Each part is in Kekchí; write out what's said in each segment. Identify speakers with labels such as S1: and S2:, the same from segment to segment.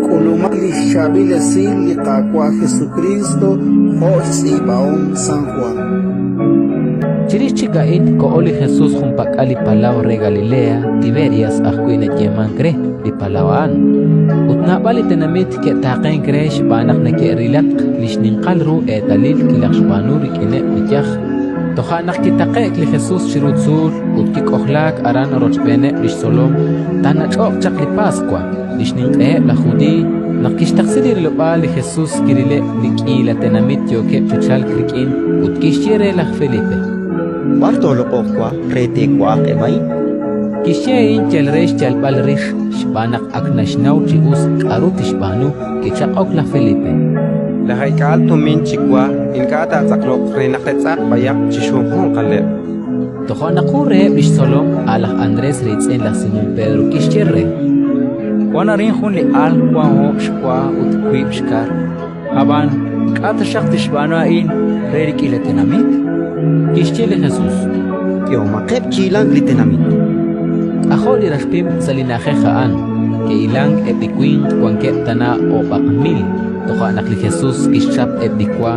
S1: K'ulumaq li xchaab'il esil li Qaawa' Jesukriist jo' xtz'iib'ahom San Jwan.
S2: Chirix chik a'in koho li Jesus junpak'al li palaw re Galilea, Tiberias ajwi' nayeemank re li palaw a'an. Ut naab'al li tenamit ke'taaqenk re xb'aan naq neke'rilatq li xninqal ru eetalil kilajxb'aanu rik'ineb' li yaj. Toja' naq kitaqe'k li Jesus chiru tzuul ut kik'ojlaak aran rochb'eeneb' li xtzolom. Taanach'oq chaq li Paswa, li xninq'eheb' laj Judiiy. Naq kixtaqsi li rilob'aal li Jesus kirileb' li k'iila tenamit yookeb' chi chalk rik'in ut kixye re laj Felipe:
S3: B'ar tooloq'oq wa re te'wa'aq eb' a'in?
S2: Kixye a'in yal re xyalb'al rix, xb'aan naq ak naxnaw chi us k'aru tixb'aanu. Kichaq'ok laj Felipe:
S4: Lajeek'aal tumin chi wa ink'a' taatz'aqloq re naq te'tz'aq b'ayaq chi xjunjunqaleb'.
S2: Toja' naq jun reheb' li xtzolom, a' laj Andrés riitz'in laj Simón Pedro, kixye re:
S5: Wank arin jun li al wank oob' xwa ut wiib' xkar. Ab'an k'a' taxaq tixb'aanu a'in re li k'iila tenamit?
S2: Kixye li Jesus:
S3: K'ehomaqeb' chi hilank li tenamit.
S2: K'ajo' li raxpim sa' li na'ajej a'an. Ke'hilank eb' li winq wankeb' tana oob'aq mil. Toja' naq li Jesus kixchap eb' li wa,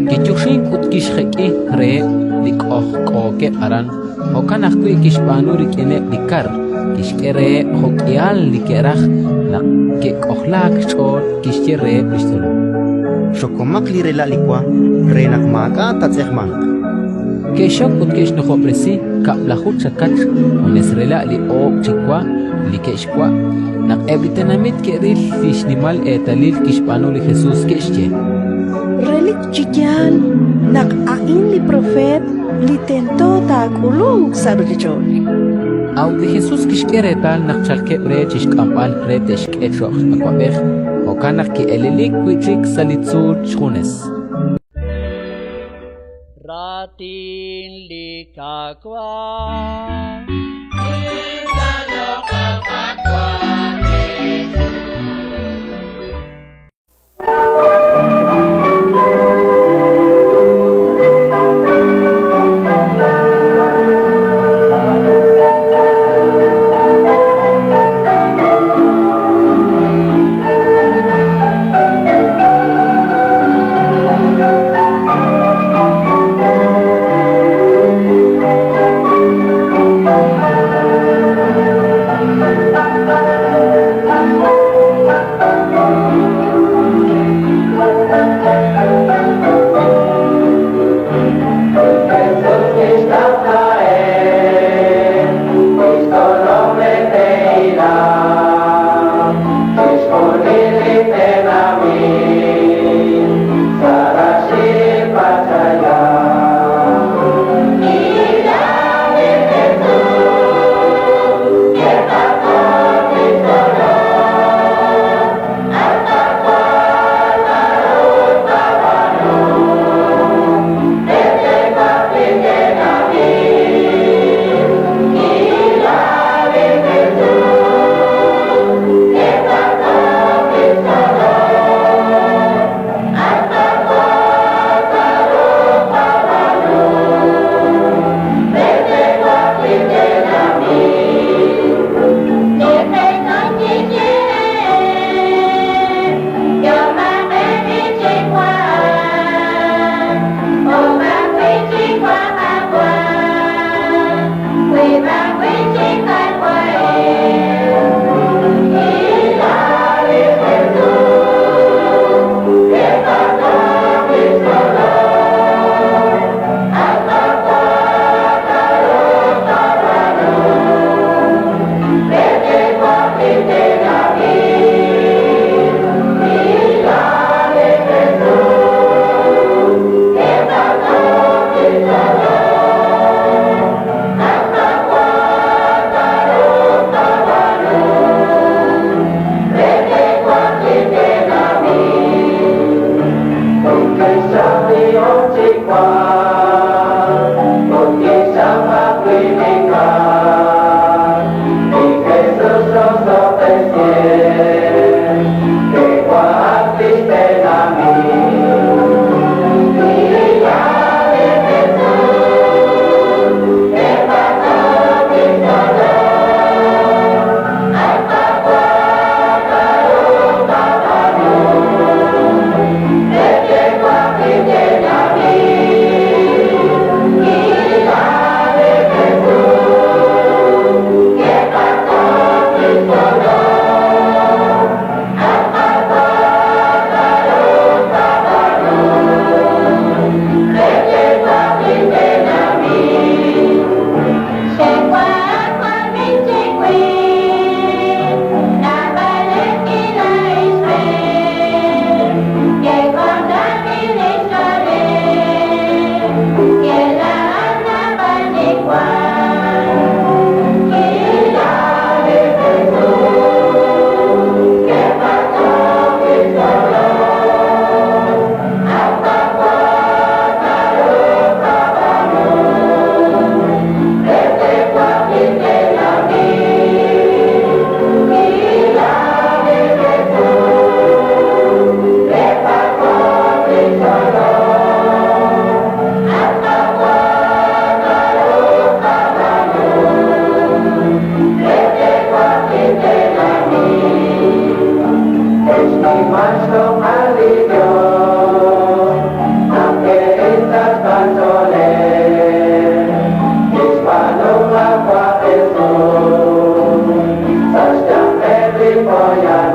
S2: kiyoxink ut kixjek'i reheb' li k'ojk'ookeb' aran. Jo'kan ajwi' kixb'aanu rik'ineb' li kar, kixk'e reheb' jo'k'ihal li ke'raj. Naq ke'k'ojlaak xch'ool, kixye reheb' li xtzolom:
S3: Xokomaq li rela' li wa re naq maak'a' taatz'eqmanq.
S2: Ke'xxok ut ke'xnujob'resi kab'laju chakach junes rela' li oob' chi wa li ke'xwa'. Naq eb' li tenamit ke'ril li xnimal eetalil kixb'aanu li Jesus, ke'xye:
S6: Relik chi yaal naq a'in li propeet li tento taak'ulunq sa' ruuchich'och'.
S2: A'ut li Jesus kixk'e reetal naq chalkeb' re chi xk'amb'al re te'xk'e cho'q awab'ej, jo'kan naq ki'elelik wi' chik sa' li tzuul xjunes.
S7: Raatin li Qaawa'. Aleluya.